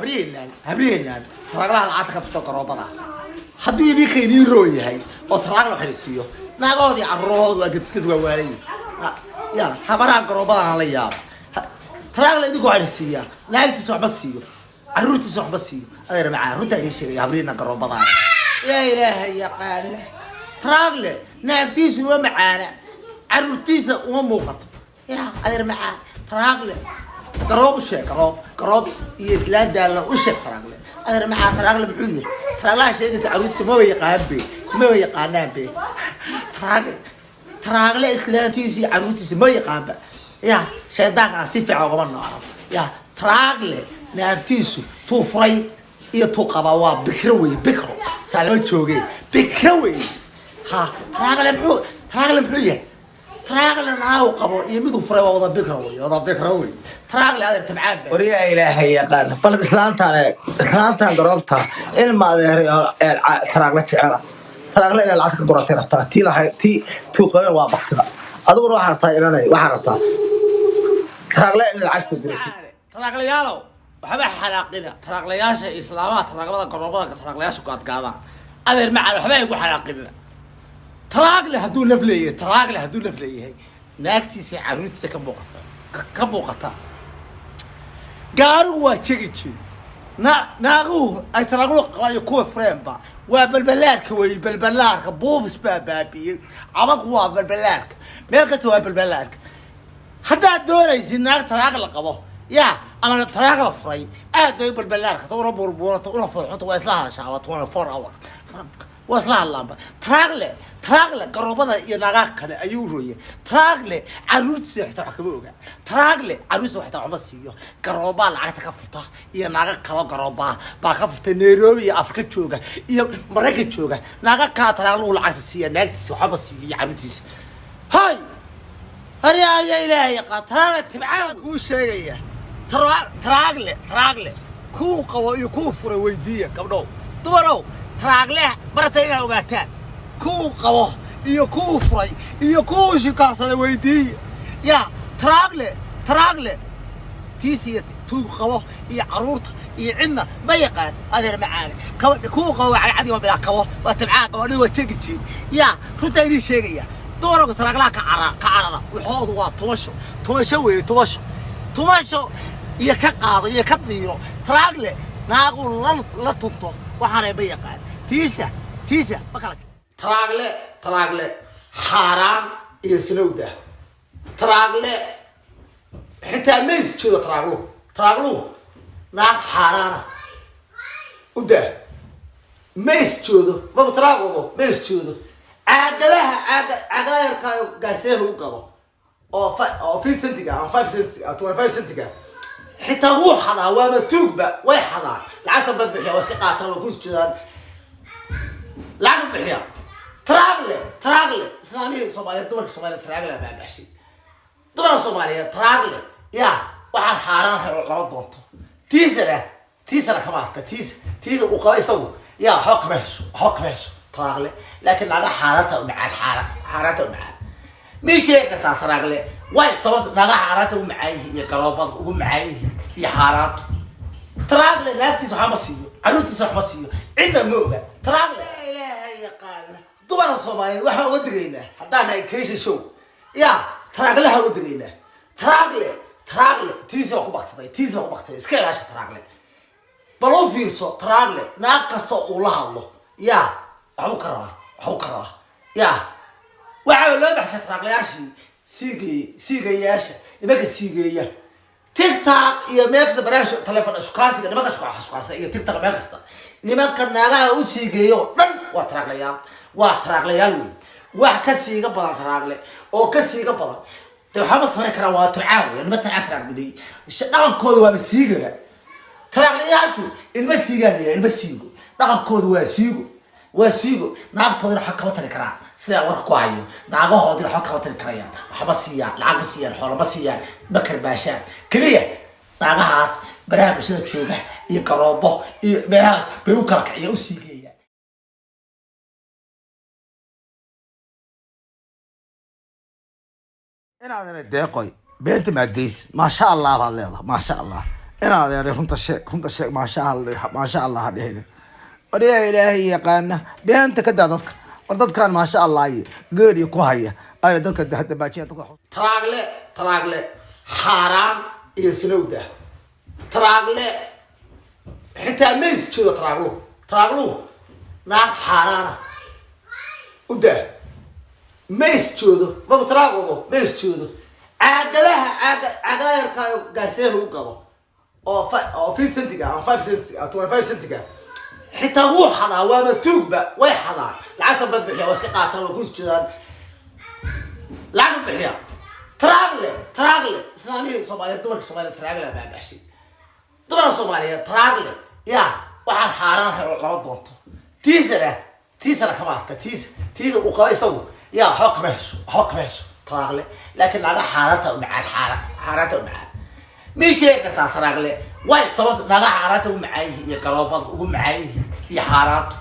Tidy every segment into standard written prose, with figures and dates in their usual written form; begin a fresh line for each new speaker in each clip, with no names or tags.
Habreenan, habreenan taraaglaha lacagta ka furto garoobada. Hadduu idinka idiin roon yahay oo taraagla wax siiyo, naagahoodii carruurahoodu waa gadiskas, waa waalay ya habaraha garoobadahan la yaaba. Taraagla idinku waxna siiyaa, naagtiisa waxba siiyo, carruurtiisa waxba siiyo. Adeer macaa, runtaa idiin sheegaya, habriina garoobadaan yaa Ilaahay yaqaana. Taraagle naagtiisa uma macaana, carruurtiisa uma muuqato. Ya adeer macaa, taraagle garoob u sheeg, garoob, garoob iyo islaan daalna u sheeg. Taraagle, adeer macaa, taraagle muxuu yihi? Taraaglaha sheegaysa carruurtiisa maba yaqaan be, ismaba yaqaanaan be. Taraagle, taraagle islaantiisa iyo carruurtiisa ma yaqaanba. Ya shaydaanka si fiican ugama nooro. Ya taraagle naagtiisu tuu furay iyo tuu qabaa waa bikro wey, bikro saalama jooge, bikro wey. Ha, taraagle muxuu, taraagle muxuu yahay? Taraagle naagu qabo iyo miduu furay waa wada bikro wey, wada bikro wey. Taraagle, adeer, tabcaan ba.
Waryaa Ilaahay yaqaan, bal islaantaan eeg, islaantaan garoobta ilma adeeray oo taraagla jecela, taraagla inay lacag ka guratay rabtaa. Tii lahay, tii tuu qabeen waa baktida. Adiguna waxaa rabtaa inanay, waxaa rabtaa taraagla inay lacag ka guratay.
Taraaglayaalow, waxba xanaaqina. Taraaglayaasha islaamaha, taraagmada garoobada, taraaglayaasha gaadgaadaan, adeer macaan, waxba igu xanaaqina. Taraagle hadduu naf leeyahay, taraagle hadduu naf leeyahay, naagtiisa carruurtiisa ka muuqata, ka muuqata. Gaarigu waa jegi jiri na naaguhu ay taraaglu qabaan iyo kuwa fremba waa balbalaarka wey. Balbalaarka buufis baa baabi'iyey cabanku, waa balbalaarka, meel kasta waa balbalaarka. Haddaad doonaysid naag taraag la qabo ya ama taraag la furay, aad bay u balbalaarka una buurbuurata una furxunta. Waa isla hadashaa, waa 24 hour waa isla hadlaanba. Taraagle, taraagle garoobada iyo naagaha kale ayuu rooyay. Taraagle carruurtiisa xitaa wax kama oga. Taraagle carruurtiisa xitaa waxma siiyo. Garoobaa lacagta ka furta iyo naaga kaloo garoobaa baa ka furta, Nairobi iyo Afrika jooga iyo Maraykan jooga. Naaga kaa taraagluhu lacagta siiya, naagtiisa waxba siiyo iyo carruurtiisa. Hay haryaaya, Ilaahay yaqaan, taraagle tibcaan kuu sheegaya. Taraagle, taraagle kuu qabo iyo kuu furay weydiiya. Gabdhow, dumarow, taraagle barata inaad ogaataan kuu qabo iyo kuu furay iyo kuu shukaansaday weydiiya. Ya taraagle, taraagle tiis iyo tuug qabo iyo carruurta iyo cidna ma yaqaan. Adeer macaane, kuu qabo waa cadcadi, waa bilaa kabo, waa tabcaan, gabadhi waa jegi jiin. Ya runtaa idiin sheegaya, dumarka taraaglaha ka cara, ka carara. Waxoodu waa tumasho, tumasho weeye, tumasho, tumasho iyo ka qaado iyo ka diiro. Taraagle naagu la tunto waxaanay ma yaqaan. Tiisa, tiisa ma kala. Taraagle, taraagle xaaraan iyo sinowda. Taraagle xitaa mays jeedo. Taraagluhu, taraagluhu naag xaaraana u daa, mays joodo. Markuu taraag wado mays joodo. Caagadaha, caaga, caagadaha yarkaayo gaaseen lagu gado oo oo 50 centiga ama 5 cent, 25 centiga xitaa wuu xadaa, waaba tuugba. Way xadaan lacagta, bad bixiya, waa iska qaataan, waa kus jeedaan, lacag bixiya. Taraagle, taraagle islaamihii Soomaaliyeed, dumarka Soomaaliyeed taraagle baabashay. Dumarka Soomaaliyeed taraagle ya waxaan xaaraan ahay lama doonto. Tiisana, tiisana kama arka. Tiis, tiisa uu qaba isagu ya waxba kama hesho, waxba kama hesho taraagle. Laakiin naaga xaaraanta u macaan, xaaraan, xaaraanta u macaan mii sheegi kartaa? Taraagle way sababta naaga xaaraanta ugu macaan yihiin iyo garoobada ugu macaan yihiin iyo xaaraantu. Taraagle naagtiisa waxba ma siiyo, carruurtiisa waxma siiyo, cidna ma oga. Taraagle, Ilaahay yaqaana, dumarka Soomaaliyeed waxaan uga digaynaa haddaan nahay Keisha Show, ya taraaglaha uga digaynaa. Taraagle, taraagle tiisi waa ku baktaday, tiisi waa ku baktaday. Iska ilaasha taraagle. Bal u fiirso, taraagle naag kasta uu la hadlo ya waxbuu ka rabaa, waxbuu ka rabaa. Ya waxaa loo baxshay taraaglayaashii siigeeye, siigayaasha, nimanka siigeeya TikTok iyo meel kasta, barnaamij telefon shukaansiga, nimanka shukaansa iyo TikTok, meel kasta nimanka naagaha u siigeeyo oo dhan waa taraaglayaal, waa taraaglayaal wey. Wax ka siiga badan taraagle oo ka siiga badan de waxba samayn karaan, waa tabcaan wey. Niman tabcaan taraagdilay, dhaqankooda waaba siigaba. Taraaglayaashu ilma siigaan leeyahay, ilma siigo, dhaqankooda waa siigo, waa siigo. Naagtoodina waxba kama tari karaan sidaa warka ku hayo. Naagahoodina waxba kama tari karayaan, waxba siiyaan, lacag ma siiyaan, xoola ma siiyaan, ma karbaashaan. Keliya naagahaas baraha bulshada jooga iyo garoobo iyo meelaha bay u kala kiciya, u siigeeyaan.
Inaadana deeqoy beenta maadays, maasha Allah baad leedahay, maasha Allah.
Inaad adeeray, runta sheeg, runta sheeg. Maasha Allah, maasha Allah ha dhihin. Waryaa, Ilaahay yaqaana, beenta ka daa dadka. War dadkan maasha Allah iyo geeriya ku haya ayna dadka dabaajiya dadka. Taraagle, taraagle xaaraan iyo sinowda. Taraagle xitaa mays joodo. Taraagluhu, taraagluhu naag xaaraana u daa, mays joodo. Markuu taraag wado mays joodo. Caagadaha, caagadaha yarkaayo gaasee lagu gado oo 50 centiga ama 5 cent, 25 centiga xitaa wuu xadaa. Waaba tuugba, way xadaa. Lacagta ba bixiya, waa iska qaataan, waa ku isjoodaan, lacag bixiya. Taraagle, taraagle islaamihii Soomaaliyeed, dumarka Soomaaliyeed taraagle baabashay. Dumarka Soomaaliyeed taraagle ya waxaan xaaraan ahay oo lama doonto. Tiisana, tiisana kama arka. Tiisa uu qaba isagu ya waxba kama hesho, waxba kama hesho taraagle. Laakiin naga xaaraanta u macaan, xaaraanta u macaan. Mii sheegi kartaa taraagle way sababta naga xaaraanta ugu macaan yihiin iyo garoobada ugu macaan yihiin iyo xaaraantu?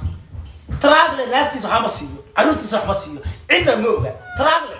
Taraagle naagtiisa waxba ma siiyo, carruurtiisa waxma siiyo, cidna ma oga taraagle.